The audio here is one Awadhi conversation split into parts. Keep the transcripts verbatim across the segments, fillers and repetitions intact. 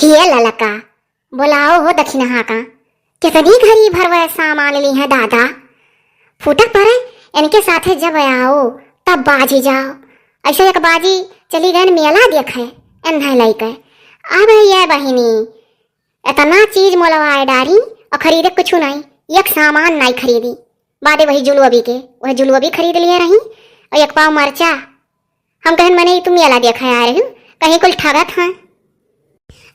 ये ललका, बोलाओ हो दखिनहा का। कितनी घरी भर वह सामान ली है दादा। फूटक परे, इनके साथे जब आओ, तब बाजी जाओ। ऐसे एक बाजी चली गए मेला देखे, एन्हे लइके। अब ये बहिनी, इतना चीज मोलवाए डारी और खरीदे कुछ नहीं, एक सामान नहीं खरीदी। बादे वही जुलवबी के, वह जुलवबी खरीद लिए रही और एक पाव मरचा। हम कहन, "मने, ई तू मेला देखे आ रही हो, कहीं कुल ठगत हैं?"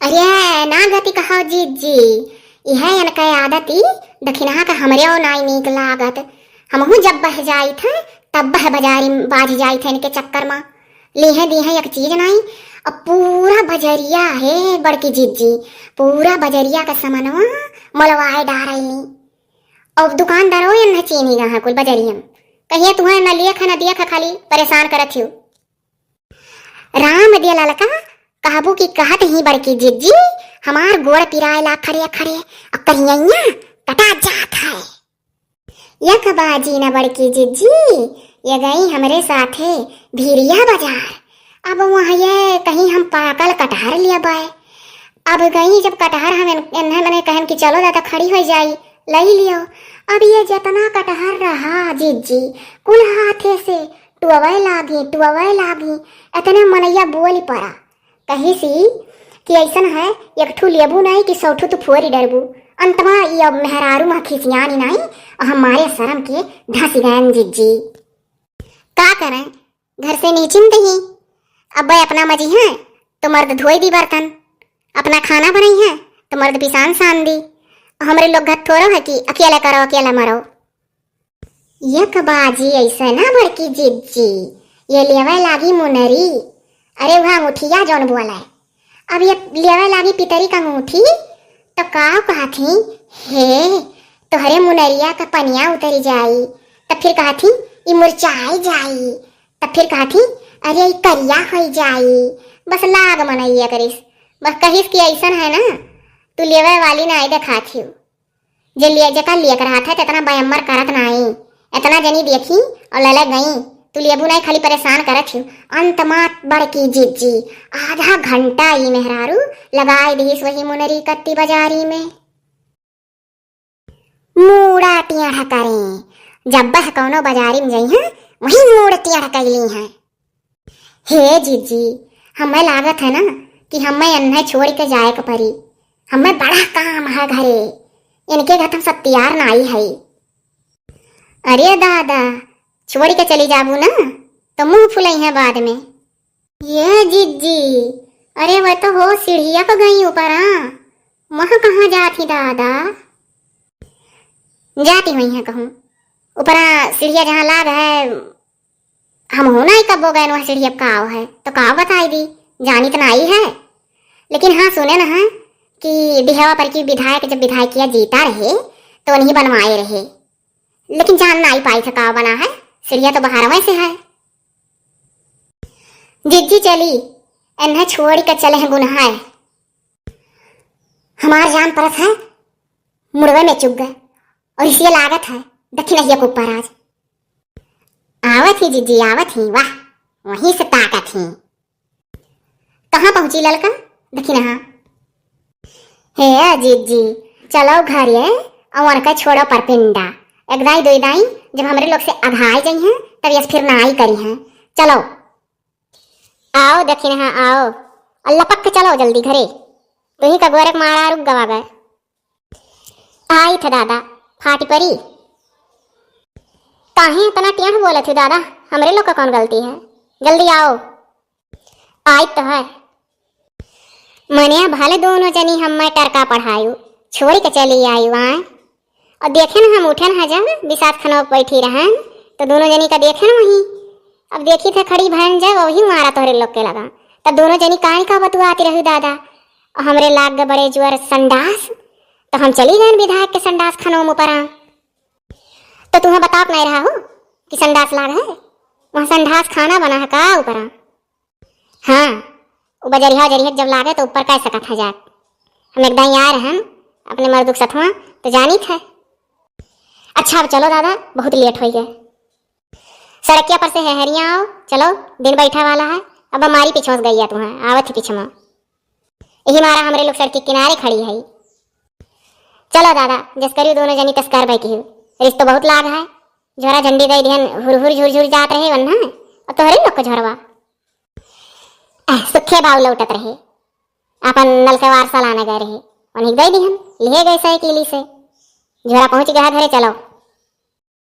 अरे, ना गति कहो जीजी, यह इनके आदत ई दखिनहा का हमरे ओ नाई नीक लागत। हमहू जब बह जाइत है, तब बह बाजारी बाज जाइत है इनके चक्कर मा। लीहे दीहे एक चीज नाई, अब पूरा बजरिया है बड़की जीजी, पूरा बजरिया का समनवा मोलवाए डारैली। अब दुकानदारो एन्हे चीन्ही गा है कुल बजरियन। कहिए तुहें न लेख न देख, खाली परेशान करत हियो। राम दिया ललका, कहबू कि कहत ही बड़की जिज्जी, हमार गोड़ पिराए ला खड़े खड़े, और कहिया कटा जात है। यक बाजी न बड़की जिज्जी, ये गई हमरे साथे भीरिया बाजार। अब वहाँ ये कहीं हम पाकल कटहर लिया बाय। अब गई जब कटहर हम एन-, एन्हे मने कहन कि चलो दादा खड़ी हो जाई, लई लियो। अब ये जितना कटहर रहा जिज्जी, कुल हाथे से टुअवै लागी, टुअवै लागी। इतने मनैया बोल पड़ा, कहिसी कि ऐसन है, एक ठू लेबू नाई कि सौ ठू तू फोरी डरबू। अंतमा ये अब मेहरारू मा खिसियानी नाई, और हमारे शर्म के धस गयन जिज्जी। का करें, घर से निश्चिंत ही। अब अपना मजी है तो मर्द धोई दी बर्तन, अपना खाना बनाई है तो मर्द पिसान सान दी। हमरे लोग घर थोड़ो है कि अकेला करो, अकेला मरो। यक बाजी ऐसे ना बड़की जिज्जी, ये लेवे लागी मुनरी। अरे वह अंगूठिया जौन बोले, अब ये लेवे लागी पितरी का अंगूठी, तो का कहत ही, "हे, तोहरे मुनरिया का पनिया उतरी जाई।" तब फिर कहत ही, "ई मुरचाई जाई।" तब फिर कहत ही, "अरे, ई करिया होई जाई।" बस लाग मनैया करिस, बस कहिस कि ऐसन है ना, तू लेवे वाली ना देखात ही। जे लिए, जेका लिए के रहत है, तेतना बयम्बर करत नाई। इतना जनी देखी और ललक गई। तू लेबू नाई, खाली परेशान करत ही। अंत मात बड़की जिज्जी, आधा घंटा ई मेहरारू लगाई दिहिस वही मुनरी कत्ती बाजारी में। मूड़ा टेढ़ करें, जब वह कौनो बाजारी में जई हैं, वही मूड़ टेढ़ कैली हैं। हे जीजी, हमें लागत है ना कि हमें एन्हे छोड़ के जाए के परी। हमें बड़ा काम है घरे, इनके घर हम सब तैयार नाई है। अरे दादा, छोड़ के चली जाबू ना तो मुंह फुलई है बाद में। ये जीजी, अरे वह तो हो सीढ़िया पर गई ऊपर, हाँ, वहाँ कहाँ जाती दादा? जाती हुई है कहूँ ऊपर, सीढ़िया जहाँ लाग है, हम हो नाई कबो गए वहाँ सीढ़िया पे काव है, तो काव बताई दी, जानी तो नाई है। लेकिन हाँ, सुने ना है कि डिहवा पर की विधायक जब विधायकिया जीता रहे, तो उन्हीं बनवाए रहे, लेकिन जान नाई पाई था काव बना है, सीढ़िया तो बाहर वैसे है। जिज्जी चली, एन्हे छोड़ के चले हैं गुनहा है। हमार जान परत है, मुड़वे में चुग गए, और इसलिए लागत है दखिनहिया के ऊपर आज। आवत ही जीजी, आवत ही, वाह, वहीं से ताकत ही। कहाँ पहुँची ललका? दखिनहा। हे जीजी, चलो घरे, और उनका छोड़ो परपिंडा। एक दाई, दो दाई, जब हमरे लोग से अघाई जाई हैं, तब यस फिर नाई करी हैं। चलो। आओ दखिनहा, आओ। और लपक के चलो जल्दी घरे। तुही का गोरख मारा रुक गवा गए। आई थे दादा, फाटी परी। काहे इतना टेढ़ बोलत हो दादा? हमरे लोग का कौन गलती है? जल्दी आओ। आई तो है। मने भले दोनों जनी हमें टरका पढ़ायु, छोड़ के चली आई वहाँ। और देखे न हम उठे न जब बिसात खनवा बैठी रहन, तो दोनों जनी का देखे न वहीं। अब देखी थे खड़ी भयन जब वही मारा तोहरे लोग के लगा। तब दोनों जनी काहे का बतुआती रही दादा? और हमरे लाग गए बड़े जुअर संडास, तो हम चली गए विधायक के संडास खनवा में ऊपर आ। तो तुम्हें बतावत नहीं रहा हो कि संडास लाग है? वहाँ संडास खाना बना है का ऊपर आ? हाँ, वो बजरिया उजरिया जब लागे तो ऊपर कह सकत है जात। हम एक दाई आए रहन अपने मर्दुक सथवा, तो जानी थे। अच्छा, अब चलो दादा, बहुत लेट हो गए। सड़किया पर से हेहरिया आओ, चलो, दिन बैठा वाला है। अब हमारी पिछवा से गई है तुम्हें, आवत ही पीछे में। यही मारा हमरे लोग सड़क के किनारे खड़ी है। चलो दादा, जस करियो दोनों जनी तस करबै किहु। रिस तो बहुत लाग है। झोरा झंडी दे दिहन, हुर हुर झुर झुर जात रहे वन्ना। और तोहरे लोग को झोरवा। अह, सुखे बाऊ लौटत रहे। अपन नलकवार सलाने गए रहे। उन्हीं दे दिहन, लिए गए साइकिली से। झोरा पहुँच गया घरे, चलो।